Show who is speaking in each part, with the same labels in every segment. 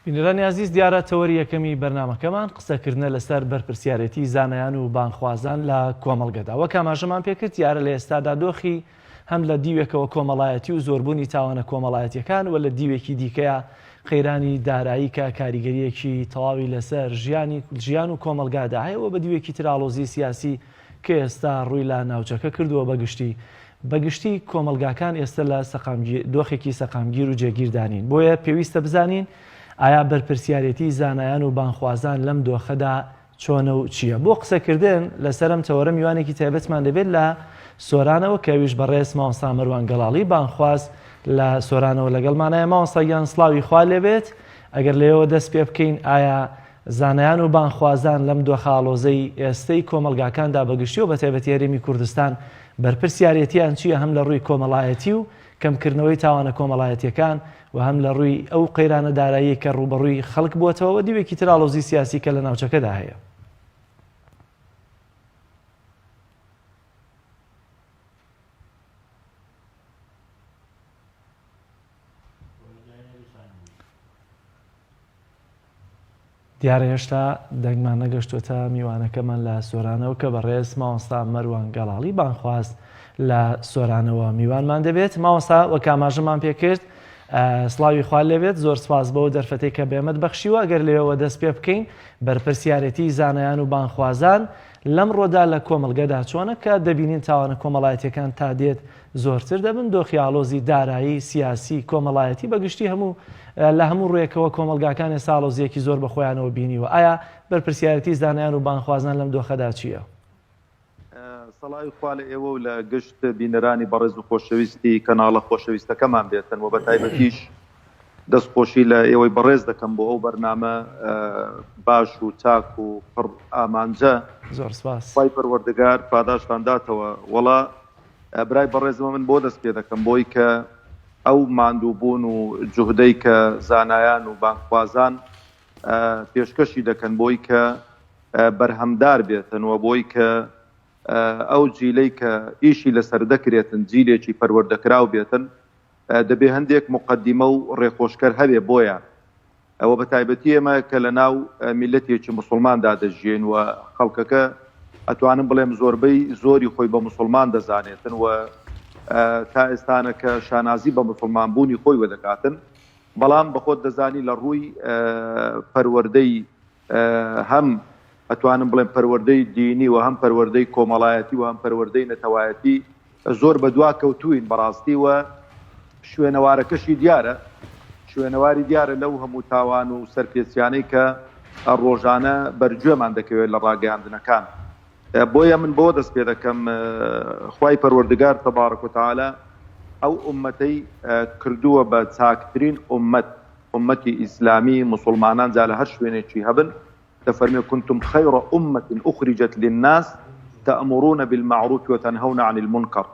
Speaker 1: بینەرانی ئازیز دیارە تەوەری یەکەمی بەرنامەکەمان قسەکردنە لەسەر بەرپرسیارێتی زانایان و بانگخوازان لە کۆمەڵگەدا. وەک ئاماژەمان پێکرد دیارە لە ئێستادا دۆخی هەم لە دیوێکەوە کۆمەڵایەتی و زۆربوونی تاوانە کۆمەڵایەتیەکان و لە دیوێکی دیکەیا قەیرانی دارایی کە کاریگەریەکی تەواوی لەسەر ژیانی ژیان و کۆمەڵگادا هەیە و بە دیوێکی تر ئاڵۆزی سیاسی کە ئێستا ڕووی لە ناوچەکە کردووە بە گشتی بە گشتی کۆمەڵگاکان ئێستا لە سەقامگیر دۆخێکی سەقامگیر و جێگیردا نین بۆیە پێویستە بزانین ئایا بەرپرسیارێتی زانایان و بانگخوازان لەم دۆخەدا چۆنە و چییە؟ بۆ قسەکردن لەسەر ئەم تەوەرە میوانێکی تایبەتمان دەبێت لە سۆرانەوە کە ئەویش بەڕێز مامۆستا مەروان گەڵاڵی بانگخواز لە سۆرانەوە لەگەڵمانایە. مامۆستا گیان سڵاوی خوا لێبێت. ئەگەر لەوێوە دەست پێ بکەین ئایا زانایان و بانگخوازان لەم دۆخە ئاڵۆزەی ئێستەی کۆمەڵگاکاندا بەگشتی و بەتایبەتی هەرێمی کوردستان بەرپرسیارێتیان چییە هەم لە ڕووی کۆمەڵایەتی و کەمکردنەوەی تاوانە کۆمەڵایەتیەکان و هەم لە ڕووی ئەو قەیرانە داراییەی کە ڕووبەڕووی خەڵک بووەتەوە و دیوێکی تر ئاڵۆزی سیاسی کە لە ناوچەکەدا هەیە. دیارە هێشتا دەنگمان نەگەشتووەتە میوانەکەمان لە سۆرانەوە کە بەڕێز مامۆستا مەروان گەڵاڵی بانگخواز لە سۆرانەوە میوانمان دەبێت. مامۆستا وەک ئاماژەمان پێکرد سڵاوی خوا لێبێت زۆر سپاس بەو دەرفەتەی کە بێمەت بەخشیوە ئەگەر لەوێوە دەست پێ بکەین بەرپرسیارێتی زانایان و بانگخوازان لەمڕۆدا لە کۆمەڵگەدا چۆنە کە دەبینین تاوانە کۆمەڵایەتیەکان تا دێت زۆرتر دەبن، دۆخی ئاڵۆزی دارایی، سیاسی، کۆمەڵایەتی بە گشتی هەموو لە هەموو ڕوویەکەوە کۆمەڵگاکان ئێستا ئاڵۆزییەکی زۆر بە خۆیانەوە بینیوە. ئایا بەرپرسیارێتی زانایان و بانگخوازان لەم دۆخەدا چییە؟
Speaker 2: سڵاوی خوا لە ئێوە و لە گشت بینەرانی بەڕێز و خۆشەویستی کەناڵە خۆشەویستەکەمان بێتن و بەتایبەتیش دەست خۆشی لە ئێوەی بەڕێز دەکەم بۆ ئەو بەرنامە باش و چاک و پڕ ئامانجە.
Speaker 1: زۆر سپاس.
Speaker 2: خوای پەروەردگار پاداشتان داتەوە. وەڵا برای بەڕێزمە من بۆ دەست پێ دەکەم بۆی کە ئەو ماندوو بوون و جوهدەی کە زانایان و بانگخوازان پێشکەشی دەکەن بۆی کە بەرهەمدار بێتن و بۆی کە ئەو جیلەی کە ئیشی لەسەر دەکرێتن جیلێکی پەروەردەکراو بێتن دەبێ هەندێک موقەدیمە و ڕێخۆشکەر هەبێ بۆیان و بە تایبەتی ئێمە کە لە ناو میللەتێکی موسڵماندا دەژیێین و خەڵکەکە ئەتوانم بڵێم زۆربەی زۆری خۆی بە موسڵمان دەزانێتن و تا ئێستانەکە شانازی بە موسڵمان بوونی خۆی وە دەکاتن بەڵام بەخۆت دەزانی لە ڕووی پەروەردەی هەم ئەتوانم بڵێم پەروەردەی دینی و هەم پەروەردەی کۆمەڵایەتی و هەم پەروەردەی نەتەوایەتی زۆر بەدوا کەوتووین بەڕاستی و شوێنەوارەکەشی دیارە شوێنەواری دیارە لەو هەموو تاوان و سەرپێچیانەی کە ڕۆژانە بەرگوێمان دەکەوێت لە ڕاگەیاندنەکان بۆیە من بۆ دەست پێ دەکەم خوای پەروەردگار تبارک و تعالی ئەو ئومەتەی کردووە بە چاکترین ئومەت ئوممەتی ئیسلامی موسوڵمانان جا لە هەر شوێنێکی هەبن دەفەرموێ کنتم خیر امە اخرجت للناس تامرون بالمعروف وتنهون عن المنکر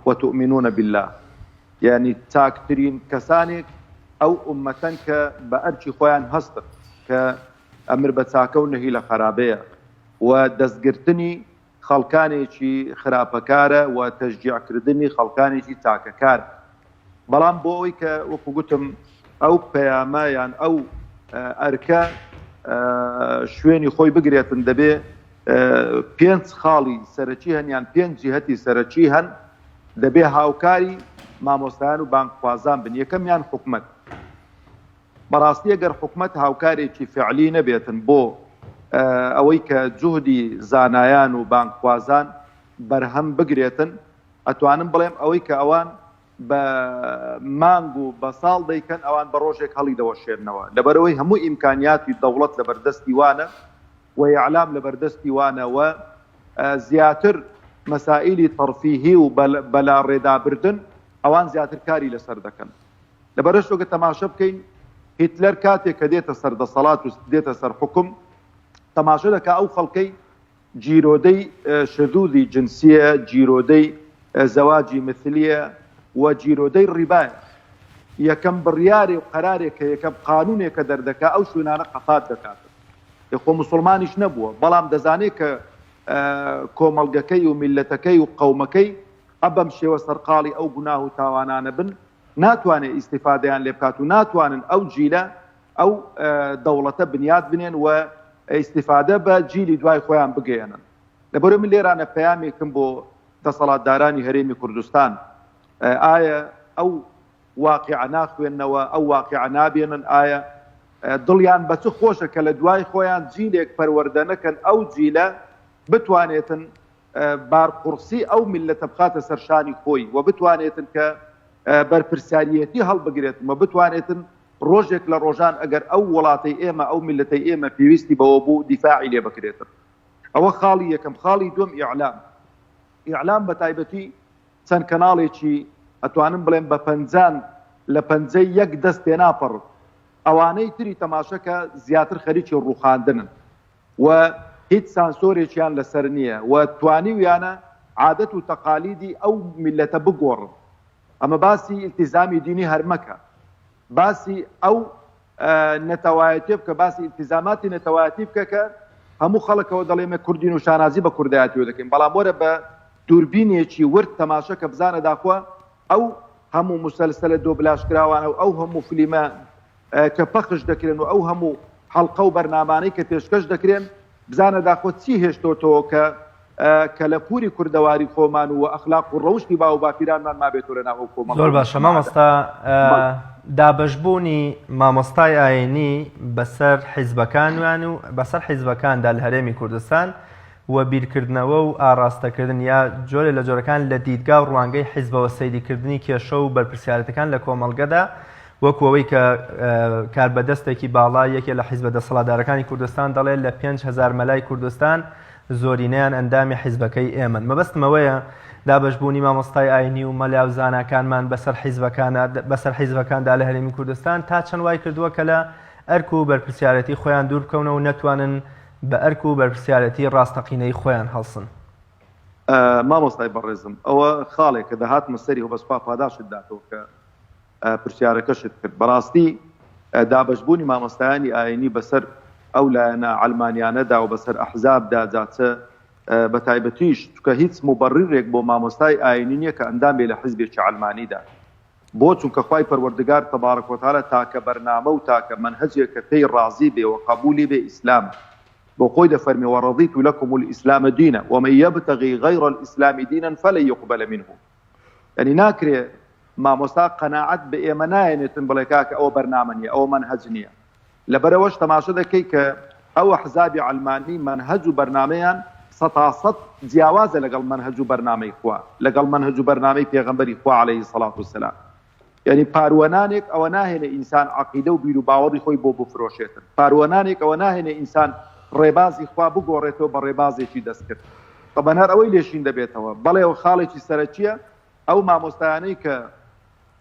Speaker 2: وتؤمنون باللە یانی چاکترین کەسانێک ئەو ئوممەتەن کە بە ئەرکی خۆیان هەستن کە ئەمر بە چاکە و نەهی لە خەرابەیە و دەستگرتنی خەڵکانێکی خراپەکارە و تەشجیع کردنی خەڵکانێکی چاکەکارە بەڵام بۆ ئەوەی کە وەکو گوتم ئەو پەیامە یان ئەو ئەرکە شوێنی خۆی بگرێتن دەبێ پێنج خاڵی سەرەکی هەن یان پێنج جیهەتی سەرەکی هەن دەبێ هاوکاری مامۆستایان و بانگخوازان بن یەکەمیان حکومەت بەڕاستی ئەگەر حکومەت هاوکارێکی فعلی نەبێتن بۆ ئەوەی کە جوهدی زانایان و بانگخوازان بەرهەم بگرێتن ئەتوانم بڵێم ئەوەی کە ئەوان بە مانگ و بە ساڵ دەیکەن ئەوان بە ڕۆژێک هەڵی دەوەشێننەوە لەبەرئەوەی هەموو ئیمکانیاتی دەوڵەت لەبەردەستی وانە و ئیعلام لەبەردەستی وانە و زیاتر مەسائیلی تەرفیهی و بەلاڕێدابردن ئەوان زیاتر کاری لەسەر دەکەن. لەبەرئەشۆ گەر تەماشە بکەین هیتلەر کاتێک کە دێتە سەر دەسەڵات و دێتە سەر حوکم تەماشە دەکا ئەو خەڵکەی گیرۆدەی شذوذی جنسیە، گیرۆدەی زەواجی مثلیە و گیرۆدەی ڕیبایە یەکەم بڕیارێ و قەرارێک کە یەکەم قانونێک کە دەردەکا ئەو شوێنانە قەفات دەکاتن ئێ خۆ موسوڵمانیش نەبووە بەڵام دەزانێ کە کۆمەڵگەکەی و میللەتەکەی و قەومەکەی ئە بەم شێوە سەرقاڵی ئەو گوناه و تاوانانە بن ناتوانێ ئیستیفادەیان لێ بکات و ناتوانن ئەو جیلە. ئەو دەوڵەتە بنیات بنێن و ئیستیفادە بە جیلی دوای خۆیان بگەیەنن. لەبەرئەوەی من لێرانە پەیامێکم بۆ دەسەڵاتدارانی هەرێمی کوردستان، ئایا ئەو واقیعە ناخوێننەوە، ئەو واقیعە نابێنن، ئایا دڵیان بە چ خۆشە کە لە دوای خۆیان جیلێک پەروەردە نەکەن ئەو جیلە بتوانێتن بارقوڕسی ئەو میللەتە بخاتە سەر شانی خۆی و بتوانێتن کە بەرپرسیاریەتی هەڵبگرێتن و بتوانێتن ڕۆژێک لە ڕۆژان ئەگەر ئەو وڵاتەی ئێمە ئەو میللەتەی ئێمە پێویستی بەوە بوو دیفاعی لێ بکرێتن. ئەوە خاڵی یەکەم. خاڵی دووەم ئیعلام. ئیعلام بە تایبەتی چەند کەناڵێکی ئەتوانم بڵێم بە پەنجان لە پەنجەی یەک دەست تێناپەڕن. ئەوانەی تری تەماشەکە زیاتر خەریکی ڕووخاندنن. و هیچ سانسۆرێکیان لەسەر نییە و توانیویانە عادەت و تەقالیدی ئەو میللەتە بگۆڕن. ئەمە باسی ئیلتیزامی دینی هەر مەکە، باسی ئەو نەتەوایەتیە بکە، باسی ئیلتیزاماتی نەتەوایەتی بکە کە هەموو خەڵکەوە دەڵێ ئێمە کوردین و شانازی بە کوردایەتیەوە دەکەین، بەڵام وەرە بە دووربینێکی ورد تەماشە کە بزانە داخوا ئەو هەموو موسەلسەلە دۆبلاژکراوانە و ئەو هەموو فلیمە کە پەخش دەکرێن و ئەو هەموو حەڵقە و بەرنامانەی کە پێشکەش دەکرێن، بزانە داخۆ چی هێشتۆتەوە کە کەلەپووری کوردەواری خۆمان و ئەخلاق و ڕەوشتی باو و باپیرانمان مابێتەوە لە ناو ئەو کۆمەڵگە
Speaker 3: زۆر
Speaker 2: و
Speaker 3: باشە
Speaker 2: مجتەماعەدا.
Speaker 3: مامۆستا
Speaker 2: بەڵێ.
Speaker 3: دابەشبوونی مامۆستای ئاینی بەسەر حیزبەکانیان و بەسەر حیزبەکاندا لە هەرێمی کوردستان و بیرکردنەوە و ئاڕاستەکردن یا جۆرێ لە جۆرەکان لە دیدگا و ڕوانگەی حیزبەوە سەیریکردنی کێشە و بەرپرسیارێتەکان لە کۆمەڵگەدا وەکو ئەوەی کە کاربەدەستێکی باڵای یەکێ لە حیزبە دەسەڵاتدارەکانی کوردستان دەڵێ لە 5000 مەلای کوردستان زۆرینەیان ئەندامی حیزبەکەی ئێمەن. مەبەستم ئەوەیە دابەشبوونی مامۆستای ئاینی و مەلا و زاناکانمان بەسەر حیزبەکانا بەسەر حیزبەکاندا لە هەرێمی کوردستان تا چەند وای کردووە کە لە ئەرک و بەرپرسیارێتی خۆیان دوور بکەونەوە و نەتوانن بە ئەرک و بەرپرسیارێتی ڕاستەقینەی خۆیان هەڵسن.
Speaker 2: مامۆستای بەڕێزم ئەوە خاڵێکە دەهاتمە سەری هۆ بەس خوا پاداشت داتەوە کە پرسیارەکەشت کرد. بەڕاستی دابەشبوونی مامۆستایانی ئایینی بەسەر ئەو لایەنە عەلمانیانەدا و بەسەر ئەحزابدا جا چ بەتایبەتیش چونکە هیچ موبەڕیرێک بۆ مامۆستای ئایینی نییە کە ئەندام بێ لە حیزبێکی عەلمانیدا بۆ چونکە خوای پەروەردگار تبارک و تعالی تاکە بەرنامە و تاکە مەنهەجێک کە پێی ڕازی بێ و قەبولی بێ ئیسلامە بۆ خۆی دەفەرمێ ورضیت لکم الاسلام دینا ومن یبتغی غیر الاسلام دینا فلن یقبل منه یانی ناکرێ مامۆستا قەناعەت بە ئێمە نایەنێتن بڵێ کاکە ئەوە بەرنامە نیە ئەوە مەنهەج نیە لەبەرئەوەش تەماشە دەکەی کە ئەو ئەحزابی عەلمانی مەنهەج و بەرنامەیان سەتا سەت جیاوازە لەگەڵ مەنهەج و بەرنامەی خوا لەگەڵ مەنهەج و بەرنامەی پێغەمبەری خوا عەلەیهی سەڵات وسەلام یعنی پاروەنانێک ئەوە ناهێنێ ئینسان عەقیدە و بیر و باوەڕی خۆی بۆ بفرۆشێتن پاروەنانێک ئەوە ناهێنێ ئینسان ڕێبازی خوا بگۆڕێتەوە بە ڕێبازێکی دەستکرد تەبەن هەر ئەوەی لێ شین دەبێتەوە بەڵێ ئەوە خاڵێکی سەرەکیە ئەو مامۆستایانەی کە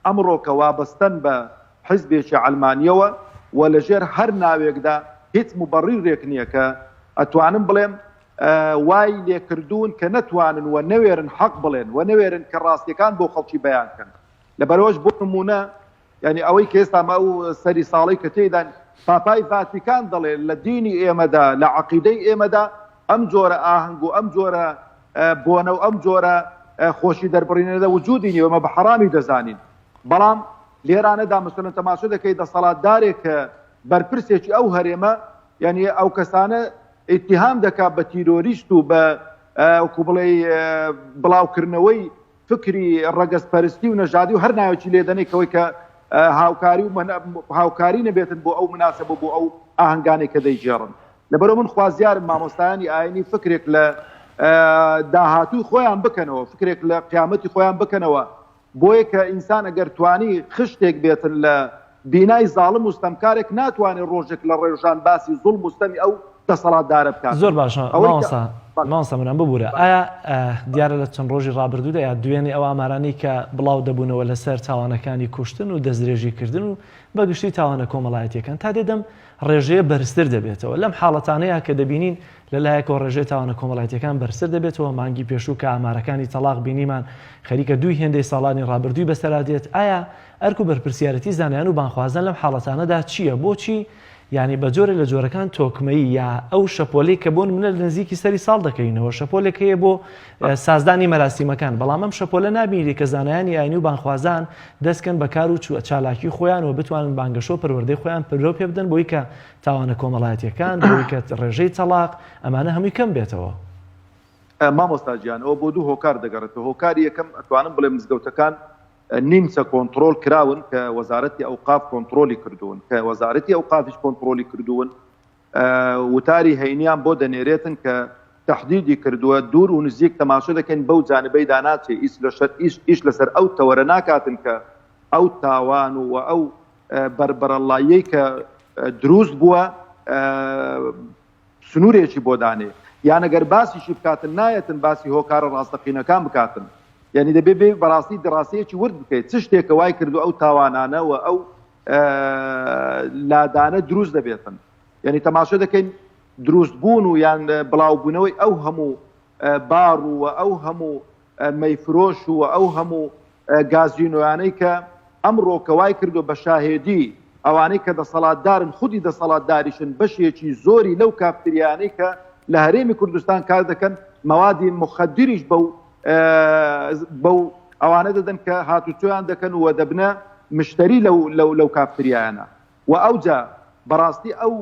Speaker 2: ئەمڕۆکە وابەستەن بە حیزبێکی عەلمانیەوە و لەژێر هەر ناوێکدا هیچ موبەڕیرێک نیە کە ئەتوانم بڵێم وای لێکردوون کە نەتوانن و نەوێرن حەق بڵێن و نەوێرن کە ڕاستیەکان بۆ خەڵکی بەیان کەن لەبەرئەوەش بۆ نموونە یانی ئەوەی کە ئێستا ئەو سەری ساڵەی کە تێیدان پاپای ڤاتیکان دەڵێ لە دینی ئێمەدا لە عەقیدەی ئێمەدا ئەم جۆرە ئاهەنگ و ئەم جۆرە بۆنە و ئەم جۆرە خۆشی دەربڕینەدا وجودی نیە ئێمە بە حەرامی دەزانین بەڵام لێرانەدا مەسەلەن تەماشا دەکەی دەسەڵاتدارێک کە بەرپرسێکی ئەو هەرێمە یعنی ئەو کەسانە ئیتیهام دەکات بە تیرۆریست و بە وەکو بڵێ بڵاوکردنەوەی فکری ڕەگەزپەرستی و نەژادی و هەر ناوێکی لێ دەنێی کەوەی کە هاوکاری و هاوکاری نەبێتن بۆ ئەو مناسەبە بۆ ئەو ئاهەنگانەی کە دەیگێڕن. لەبەرئەوە من خوازیارم مامۆستایانی ئاینی فکرێک لە داهاتووی خۆیان بکەنەوە، فکرێک لە قیامەتی خۆیان بکەنەوە، بۆیە کە ئینسان ئەگەر توانی خشتێک بێتن لە بینای زاڵم و ستەمکارێک ناتوانێت ڕۆژێک لە ڕێژان باسی زوڵم و ستەمی ئەو دەسەڵاتدارە بکات.
Speaker 1: زۆر باشە
Speaker 2: ئەوەی کە
Speaker 1: مامۆستا
Speaker 2: بەڵێ.
Speaker 1: مامۆستا موران ببورە ئایا دیارە لە چەند ڕۆژی ڕابردوودا یا دوێنێ ئەو ئامارانەی کە بڵاو دەبوونەوە لەسەر تاوانەکانی کوشتن و دەستدرێژی کردن و بە گشتی تاوانە کۆمەڵایەتیەکان تا دێت ئەم ڕێژەیە بەرزتر دەبێتەوە لەم حاڵەتانەیە کە دەبینین لە لایەکەوە ڕێژەی تاوانە کۆمەڵایەتیەکان بەرزتر دەبێتەوە مانگی پێشوو کە ئامارەکانی تەڵاق بینیمان خەریکە دووی هێندەی ساڵانی ڕابردووی بەسەرا دێت ئایا ئەرک و بەرپرسیارێتی زانایان و بانگخوازان لەم حاڵەتانەدا چییە؟ بۆچی یانی بە جۆرێک لە جۆرەکان تۆکمەیی یا ئەو شەپۆلەی کە بۆ نمونە لە نزیکی سەری ساڵ دەکەینەوە شەپۆلێک هەیە بۆ سازدانی مەراسیمەکان بەڵام ئەم شەپۆلە نابینری کە زانایانی ئاینی و بانخوازان دەستکەن بە کار و چالاکی خۆیان و بتوانن بانگەشە و پەروەردەی خۆیان پرەو پێ بدەن بۆی کە تاوانە کۆمەڵایەتیەکان بۆی کە ڕێژەی تەڵاق ئەمانە هەمووی کەم بێتەوە.
Speaker 2: مامۆستا گیان ئەوە بۆ دوو هۆکار دەگەڕێتەوە هۆکاری یەکەم ئەتوانم بڵێم مزگەوتەکان نیمچە کۆنتڕۆڵ کراون کە وەزارەتی ئەوقاف کۆنتڕۆڵی کردوون کە وەزارەتی ئەوقافیش کۆنتڕۆڵی کردوون وتاری هەینیان بۆ دەنێرێتن کە تهدیدی کردووە دوور و نزیک تەماشە دەکەین بەو جانبەی داناچێ ئیش لەسەر ئیش ئیش لەسەر ئەو تەوەرە ناکاتن کە ئەو تاوان و ئەو بەربەرەڵاییەی کە دروست بووە سنوورێکی بۆ دانێ یان ئەگەر باسیشی بکاتن نایەتن باسی هۆکارە ڕاستەقینەکان بکاتن یعنی دەبێ بێ بەڕاستی دڕاستەیەکی ورد بکەیت چ شتێکە وای کردو ئەو تاوانانە و ئەو لادانە دروست دەبێتن یعنی تەماشە دەکەین دروست بوون و یان بڵاوبوونەوەی ئەو هەموو باڕ و ئەو هەموو مەیفرۆش و ئەو هەموو گازینۆیانەی کە ئەمڕۆ کە وای کردوە بە شاهێدی ئەوانەی کە دەسەڵاتدارن خودی دەسەڵاتداریشن بەشێکی زۆری لەو کافتریانەی کە لە هەرێمی کوردستان کار دەکەن مەوادی مخدریش بەو بەو ئەوانە دەدەن کە هاتوچۆیان دەکەن و دەبنە مشتری لەو لەو لەو کافتریایانە و ئەوجا بەڕاستی ئەو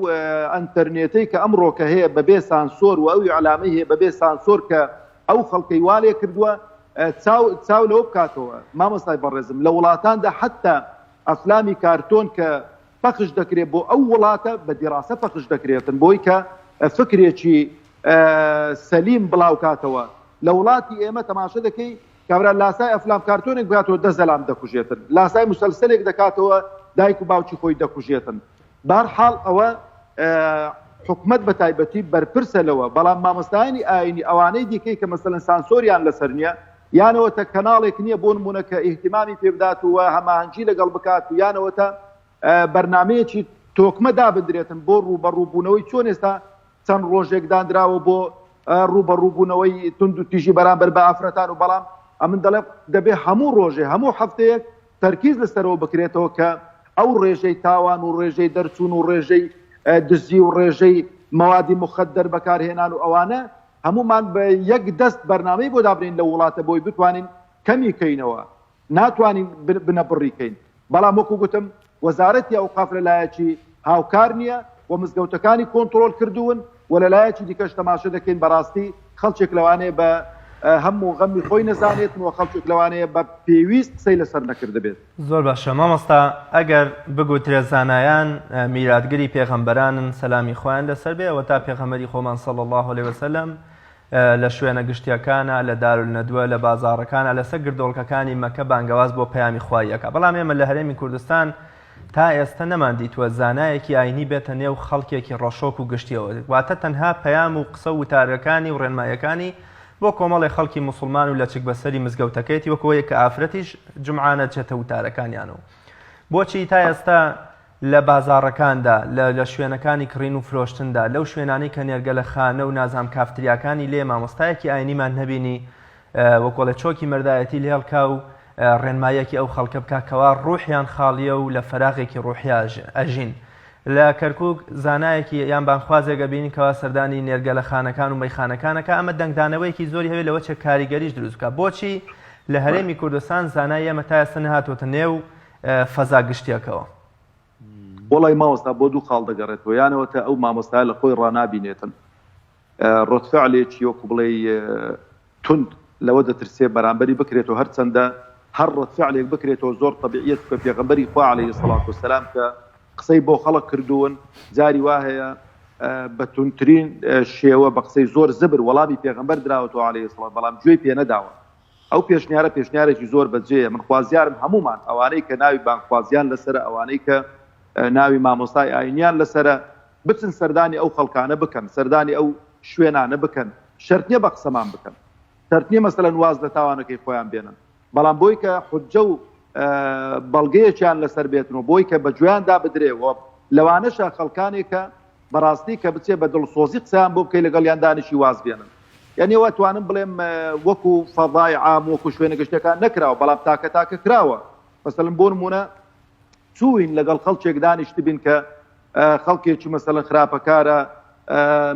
Speaker 2: ئەنتەرنێتەی کە ئەمڕۆکە هەیە بەبێ سانسۆر و ئەو ئیعلامەی هەیە بەبێ سانسۆر کە ئەو خەڵکەی وا لێ کردووە چاو چاو لەوە بکاتەوە مامۆستای بەڕێزم لە وڵاتاندا حەتتا ئەفلامی کارتۆن کە پەخش دەکرێت بۆ ئەو وڵاتە بە دیراسە پەخش دەکرێتن بۆی کە فکرێکی سەلیم بڵاوکاتەوە لە وڵاتی ئێمە تەماشە دەکەی کابرا لاسای ئەفلام کارتۆنێک بکاتەوە دە زەلام دەکوژێتن، لاسای موسەلسەلێک دەکاتەوە دایک و باوکی خۆی دەکوژێتن. بەهەر حاڵ ئەوە حکومەت بە تایبەتی بەرپرسە لەوە، بەڵام مامۆستایانی ئایینی ئەوانەی دیکەی کە مەسەلەن سانسۆریان لەسەر نییە یانەوەتە کەناڵێک نییە بۆ نموونە کە ئیهتیمامی پێ بدات و هەماهەنگی لەگەڵ بکات و یانەوەتە بەرنامەیەکی تۆکمە دابندرێتن بۆ ڕووبەڕووبوونەوەی چۆن ئێستا چەند ڕۆژێک دانراوە بۆ ڕووبەڕووبوونەوەی توندوتیژی بەرامبەر بە ئافرەتان و بەڵام ئەمن دەڵێم دەبێ هەموو ڕۆژێ هەموو هەفتەیەک تەرکیز لەسەرەوە بکرێتەوە کە ئەو ڕێژەی تاوان و ڕێژەی دەرچوون و ڕێژەی دزی و ڕێژەی مەوادی مخدر بەکارهێنان و ئەوانە هەموومان بە یەک دەست بەرنامەی بۆ دابنین لە وڵاتە بۆی بتوانین کەمی کەینەوە. ناتوانین بنەبڕی کەین، بەڵام وەکو گوتم وەزارەتی ئەوقاف لە لایەکی هاوکار نییە و مزگەوتەکانی کۆنتڕۆڵ کردوون و لە لایەکی دیکەش تەماشە دەکەین بەڕاستی خەڵکێک لەوانەیە بە هەم و غەمی خۆی نەزانێتن و خەڵکێک لەوانەیە بە پێویست قسەی لەسەر نەکردبێت.
Speaker 3: زۆر باشە مامۆستا ئەگەر بگوترێ زانایان میراتگری پێغەمبەرانن سەلامی خوایان لەسەر بێ ئەوەتا پێغەمبەری خۆمان صلی اللە علیە وسلم لە شوێنە گشتیەکانا، لە دارالندوە، لە بازاڕەکانا، لەسەر گردۆڵکەکانی مەکە بانگەواز بۆ پەیامی خوایی ئەکا. بەڵام ئێمە لە هەرێمی کوردستان تا ئێستە نەمان دیتوە زانایەکی ئاینی بێتە نێو خەڵکێکی ڕەشۆک و گشتیەوە. واتە تەنها پەیام و قسە و وتارەکانی و ڕێنماییەکانی بۆ کۆمەڵێ خەڵکی موسڵمان و لەچک بەسەری مزگەوتەکەیەتی وەک ئەوەی کە ئافرەتیش جومعانە چێتە وتارەکانیانەوە. بۆچی تا ئێستا لە بازاڕەکاندا، لە لە شوێنەکانی کڕین و فرۆشتندا، لەو شوێنانەی کە نێرگەلەخانە و نازانم کافتریاکانی لێیە مامۆستایەکی ئاینیمان نەبینی وەکۆڵێ چۆکی مەردایەتی لێڵکا و ڕێنماییەکی ئەو خەڵکە بکا کەوا ڕوحیان خاڵیە و لە فەراغێکی ڕوحیا ئەژین. لە کەرکوک زانایەکی یان بانگخوازێک ئەبینین کەوا سەردانی نێرگەلەخانەکان و مەیخانەکان ئەکا ئەمە دەنگدانەوەیەکی زۆری هەبێ لەوە چێ کاریگەریش دروست بکا. بۆچی لە هەرێمی کوردستان زانای ئێمە تا ئێستا نەهاتۆتە نێو فەزا گشتیەکەوە.
Speaker 2: وەڵای مامۆستا بۆ دوو خاڵ دەگەڕێتەوە یانەوەتە ئەو مامۆستایە لە خۆی ڕانابینێتن ڕەدفعلێکی وەکو بڵێی توند لەوە دەترسێ بەرامبەری بکرێتەوە هەرچەندە هەر ڕەدفعلێک بکرێتەوە زۆر تەبیعیە چونکە پێغەمبەری خوا عەلەیهی سەڵات وسەلام کە قسەی بۆ خەڵک کردوون جاری وا هەیە بە توندترین شێوە بە قسەی زۆر زبر وەڵامی پێغەمبەر دراوەتەوە عەلەیهی سەڵات بەڵام گوێی پێ نەداوە ئەو پێشنیارە پێشنیارێکی زۆر بەجێیە، من خوازیارم هەموومان ئەوانەی کە ناوی بانگخوازیان لەسەرە، ئەوانەی کە ناوی مامۆستای ئاینیان لەسەرە بچن سەردانی ئەو خەڵکانە بکەن، سەردانی ئەو شوێنانە بکەن، شەرت نیە بە قسەمان بکەن، شەرت نیە مەسەلەن واز لە تاوانەکەی خۆیان بێنن، بەڵام بۆی کە حوججە و بەڵگەیەکیان لەسەر بێتن و بۆی کە بە گوێیاندا بدرێ و لەوانەشە خەڵکانێک کە بەڕاستی کە بچێ بە دڵسۆزی قسەیان بۆ بکەی لەگەڵیان دانیشی واز بێنن یانی ئەوە ئەتوانم بڵێم وەکو فەزای عام وەکو شوێنە گشتیەکان نەکراوە بەڵام تاکە تاکە کراوە مەسەلەن بۆ نمونە چووین لەگەڵ خەڵکێک دانیشتبین کە. خەڵکێکی مەسەلەن خراپەکارە،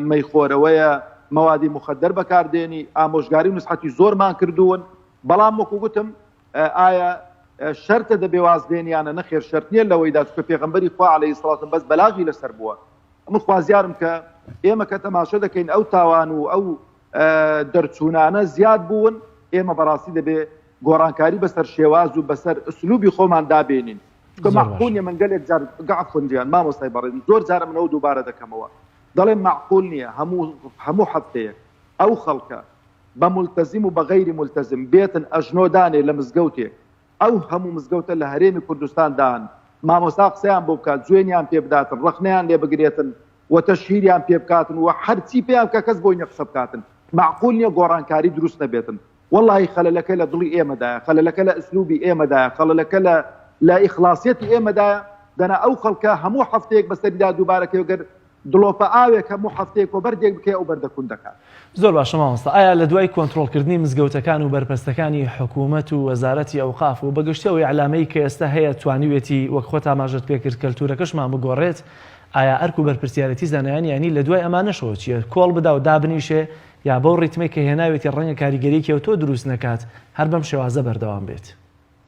Speaker 2: مەیخۆرەوەیە، مەوادی موخەدەر بەکار دێنی، ئامۆژگاری و نسحەتی زۆرمان کردوون، بەڵام وەکو گوتم ئایا شەرتە دەبێ واز بێنی یانە؟ نەخێر شەرت نییە لەوەیدا، چونکە پێغەمبەری خوا عەلەیهی سڵاو بەس بەلاغی لەسەر بووە. من خوازیارم کە ئێمە کە تەماشە دەکەین ئەو تاوان و ئەو دەرچوونانە زیاد بوون، ئێمە بەڕاستی دەبێ گۆڕانکاری بەسەر شێواز و بەسەر ئسلوبی خۆمان دابێنین. چونکە
Speaker 1: زۆر
Speaker 2: مەعقول
Speaker 1: باشە.
Speaker 2: نیە من گەلێک جار عەفوەن گیان مامۆستای بەڕێزم زۆر جارە من ئەوە دووبارە دەکەمەوە دەڵێم مەعقول نیە هەموو هەموو هەفتەیەک ئەو خەڵکە بە مولتەزیم و بە غەیری مولتەزم بێتن ئەژنۆ دانێ لە مزگەوتێک ئەو هەموو مزگەوتە لە هەرێمی کوردستان دان مامۆستا قسەیان بۆ بکات جوێنیان پێ بداتن ڕەخنەیان لێ بگرێتن و تەشهیریان پێ بکاتن و هەرچی پێیان بکا کەس بۆی نیە قسە بکاتن مەعقول نیە گۆڕانکاری دروست نەبێتن وەڵاهی خەلەلەکە لە دڵی ئێمەدایە، خەلەلەکە لە ئسلوبی ئێمەدایە، خەڵەلەکە لە لە ئیخلاسیەتی ئێمەدایە، دەنا ئەو خەڵکە هەموو هەفتەیەک بەسەریدا دووبارە کەوێ گەر دڵۆپە ئاوێک هەموو هەفتەیەک وە بەردێک بکەی ئەو بەردە کون دەکات.
Speaker 1: زۆر باشە مامۆستا ئایا لە دوای کۆنترۆڵکردنی مزگەوتەکان و بەرپەستەکانی حکومەت و وەزارەتی ئەوقاف و بەگشتی ئەو ئیعلامەی کە ئێستا هەیە توانیوێتی وەک خۆت ئاماژەت پێکرد کەلتورەکەشمان بگۆڕێت ئایا ئەرک و بەرپرسیارێتی زانایانی ئاینی لە دوای ئەمانەشەوە چیە کۆڵ بدا و دابنیشێ یا بەو ڕیتمەی کە هێناوێتی ڕەنگە کاریگەریەکی ئەوتۆ دروست نەکات هەر بەم شێوازە بەردەوام بێت.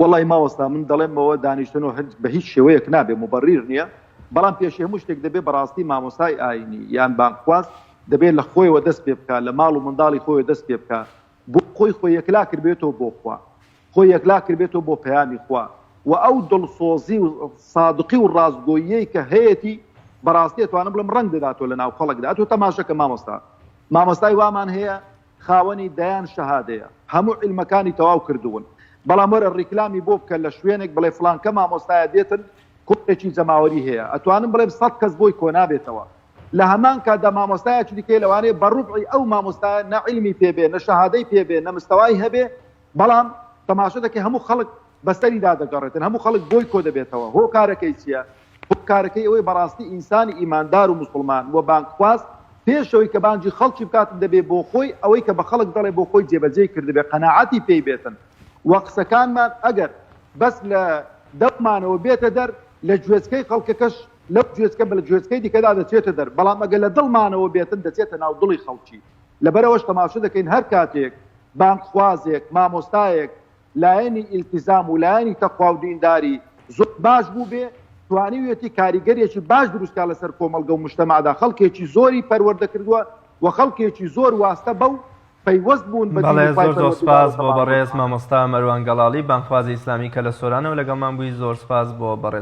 Speaker 2: وەڵای مامۆستا من دەڵێمەوە دانیشتن و هەر بە هیچ شێوەیەک نابێ موبەڕیر نیە بەڵام پێشی هەموو شتێک دەبێ بەڕاستی مامۆستای ئاینی یان بانگخواز دەبێ لە خۆیەوە دەست پێ بکا لە ماڵ و منداڵی خۆیەوە دەست پێ بکا بۆ خۆی خۆی یەکلا کردبێتەوە بۆ خوا خۆی یەکلا کردبێتەوە بۆ پەیامی خوا و ئەو دڵسۆزی و سادقی و ڕاستگۆییەی کە هەیەتی بەڕاستی ئەتوانم بڵێم ڕەنگ دەداتەوە لە ناو خەڵکدا ئەتۆ تەماشەکە مامۆستا مامۆستای وامان هەیە خاوەنی دەیان شەهادەیە هەموو عیلمەکانی تەواو کردوون بەڵام وەرە ڕیکلامی بۆ بکە لە شوێنێک بڵێ فڵانکە مامۆستایە دێتن کۆڕێکی جەماوەری هەیە ئەتوانم بڵێم سەت کەس بۆی کۆنابێتەوە لە هەمان کاتدا مامۆستایەکی دیکەی لەوانەیە بە ڕوبعی ئەو مامۆستایە نە عیلمی پێ بێ نە شەهادەی پێ بێ نە مستەوای هەبێ بەڵام تەماشە دەکەی هەموو خەڵک بەسەریدا دەگەڕێتن هەموو خەڵک بۆی کۆدەبێتەوە هۆکارەکەی چییە؟ هۆکارەکەی ئەوەی بەڕاستی ئینسانی ئیماندار و موسڵمان و بانگخواز پێش ئەوەی کە بانگی خەڵکی بکاتن دەبێ بۆ خۆی ئەوەی کە بە خەڵک دەڵێ بۆ خۆی جێبەجێی کردبێ قەناعەتی پێی بێتن و قسەکانمان ئەگەر بەس لە دەممانەوە بێتە دەر لە گوێچکەی خەڵکەکەش لەو گوێچکە بە گوێچکەی دیکەدا دەچێتە دەر بەڵام ئەگەر لە دڵمانەوە بێتن دەچێتە ناو دڵی خەڵکی لەبەرئەوەش تەماشە دەکەین هەر کاتێک بانگخوازێک مامۆستایەک لایەنی ئیلتیزام و لایەنی تەقوا و دینداری زۆر باش بووبێ، توانیویەتی کاریگەریەکی باش دروست کا لەسەر کۆمەڵگە و موجتەمەعدا، خەڵکێکی زۆری پەروەردە کردووە و خەڵکێکی زۆر واستە بەو پەیوەست بوون بە دین
Speaker 3: بەڵێ
Speaker 2: و خوای
Speaker 3: زۆر زۆر
Speaker 2: پەروەردگار
Speaker 3: سپاس
Speaker 2: و
Speaker 3: بۆ
Speaker 2: تەبارەک و
Speaker 3: بەڕێز
Speaker 2: تەعالا.
Speaker 3: مامۆستا مەروان گەڵاڵی بانگخوازی ئیسلامی کە لە سۆرانەوە لەگەڵمان بووی زۆر سپاس بۆ بەڕێز.